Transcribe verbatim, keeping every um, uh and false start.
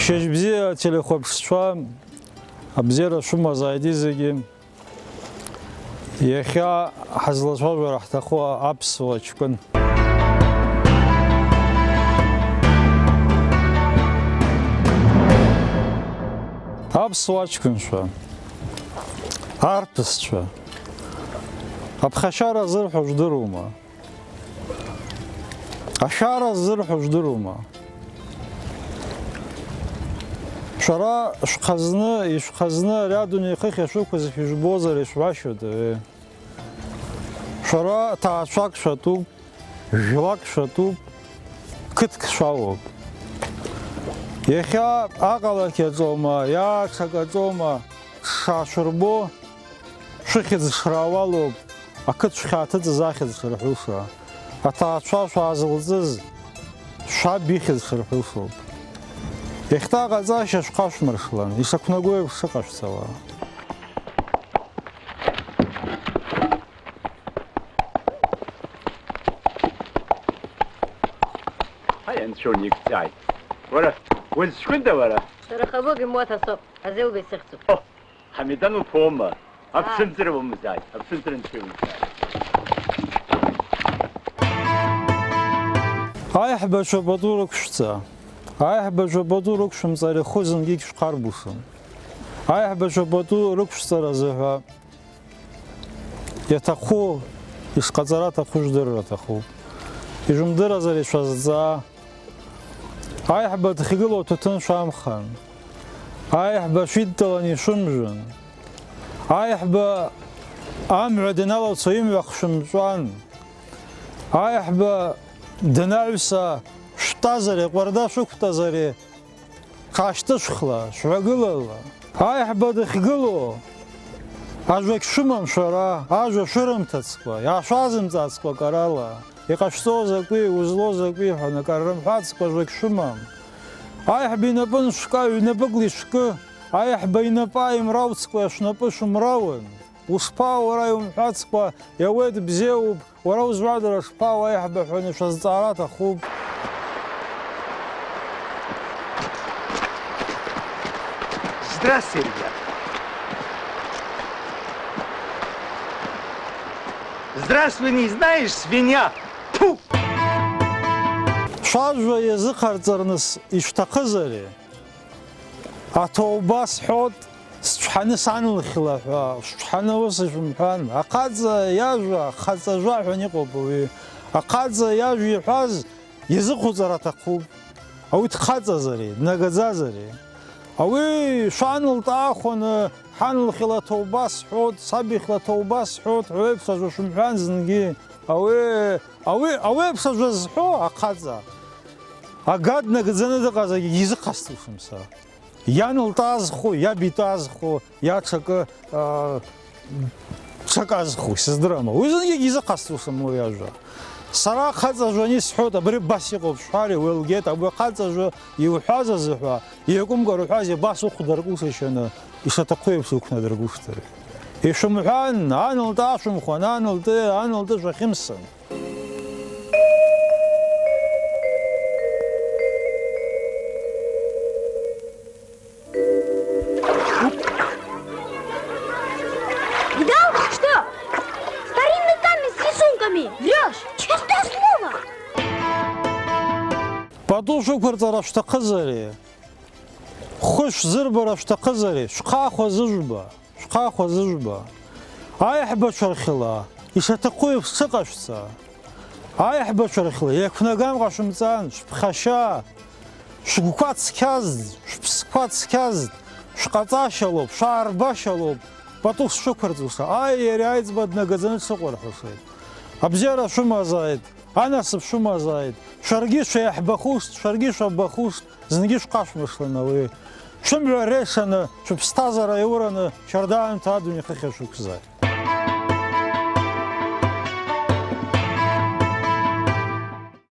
Шьыжь бзиа, телехәаԥшцәа, абзиара шәымазааит зегьы. Иахьа ҳазлацәажәара ҳҭаху аԥсуа ҷкәын. Аԥсуа ҷкәынцәа, арԥысцәа, аԥхашьара зырҳәо жәдырума? Ашәара ззырҳәо жәдырума? Шәара шәхазны, ишәхазны ари адунеи хыхь шәықәыз шәыжәбозар ишәҳәашьода, ыы? Шәара ҭаацәак шәатәуп, жәлак шәатәуп, қыҭк шәалоуп. Иахьа аҟалақь аҿоума, иааҽак аҿоума, шашәырбо, шәыхьӡ шраауалоуп, ақыҭ шәхьааҭыҵыз ахьӡ шырҳәуша, аҭаацәа шәаазылҵыз шәаб ихьӡ шырҳәушоуп. Иахьҭа аҟаҵашьа шәхашәмыршалан, ишақәнаго еиԥш шыҟашәҵала. Ҳаи, анцәа уникӡааит. Уара, уазшәында уара? Сара Хабыгә имоҭа соуп, Азелба исыхьӡуп. О, Ҳамидан уԥоума? Аа. Аԥсынҵры уамазааит, аԥсынҵры нцәа иумазааит. Аиҳабацәа пату рықәшәҵа. Аиҳабацәа пату рықәшәымҵар ихәы зынгьы шәхарбушым. Аиҳабацәа пату рықәшәҵаразы ҳәа иаҭаху, ишҟаҵара аҭаху жәдырра аҭахуп. Ишәымдырразар ишәазҵаа. Аиҳабы дыхгылоу аҭаҭын шәамхан. Аиҳабы шәидтәалан ишәымжәын. Аиҳабы амҩа даналацо имҩа хшәымҵәан. Аиҳабы данаҩса шәтәазари, ҟәарда шәықәтәазари, шәаашьҭышәхла, шәҩагылала. Аиҳабы дыхгылоу ажәагь шәымам шәара, ажәа шәырымҭацкәа, иаашәазымҵацкәа акарала. Иҟашәҵо закәи, узлоу закәи ҳәа акы рымҳәацкәа ажәагь шәымам. Аиҳабы инапы ншәка, ҩнапыкла ишәкы, аиҳабы инапы ааимрауцкәа шәнапы шәымрауын. Ушԥаауа уара иумҳәацкәа, иауеит, бзиоуп, уара узуада шԥаауа аиҳабы ҳәа шәазҵаара аҭахуп. Здравствуй, ребята! Здравствуй, не знаешь, свинья! Тьфу! Шәажәа иазыҟарҵарныс ишәҭахызари? Аҭоуба сҳәот, сцәҳаны санлыхьла ҳәа, шәцәҳаны ус ишәымҳәан. Ахаҵа иажәа, хаҵа жәа ҳәа иҟоуп ауаҩы. Ахаҵа иажәа иҳәаз иазыҟоуҵар аҭахуп. Ауаҩы дхаҵазари, днагаӡазари? Ауаҩы шәан лтаахәаны, ҳан лхьла ҭоуба сҳәот, саб ихьла ҭоуба сҳәот ҳәа уеиԥш ажәа шәымҳәан зынгьы. Ауаҩы, ауаҩы, ауаҩы еиԥш ажәа зҳәо ахаҵа, ага днагӡаны дыҟазаргьы изыҟасҵошам са. Иан лтәазхо, иаб итәазхо, иа ҽакы, аа, ҽаказхо, исыздырам. Уи зынгьы изыҟасҵошам уи ажәа. Сара ахаҵа жәа ани сҳәоит, абри абас иҟоуп шәҳәар, иуеилгеит, абри ахаҵа жәа иуҳәаз азы ҳәа, иакәымкәа рҳәаз, абас ухәдыркушашьаны, ишаҭаху еиԥш иқәнадыргәышҭыр. Ишәымҳәан, ан лтәы ашәымхәан, ан лтәы, ан лтәы шәахьымсын. Видал, что? Старинный камень с рисунками. Врёшь. Честное слово. Пату шәықәырҵара шәҭахызари? Хәы шәзырбара шәҭахызари? Шәхахәа зыжәба. Шәхахәа зыжәба, аиҳабацәа рхьыла, ишаҭаху еиԥш шыҟашәҵа, аиҳабацәа рхьыла, еиқәнагам ҟашәымҵан, шәԥхашьа, шәгәқәа цқьазт, шәԥсқәа цқьазт, шәҟаҵашьалоуп, шәаарбашьалоуп, пату шәықәырҵуша, аи, иара аиҵбы днагаӡаны дшыҟоу рҳәашеит. Абзиара шәымазааит, анасыԥ шәымазааит, шәаргьы шәеиҳбахушт, шәаргьы шәабахушт, зынгьы шәҟашәмыршлан ауаҩы. Шәымҩа решаны, шәыԥсҭазаара иаураны, шьарда аамҭа адунеи хыхь шәықәзааит.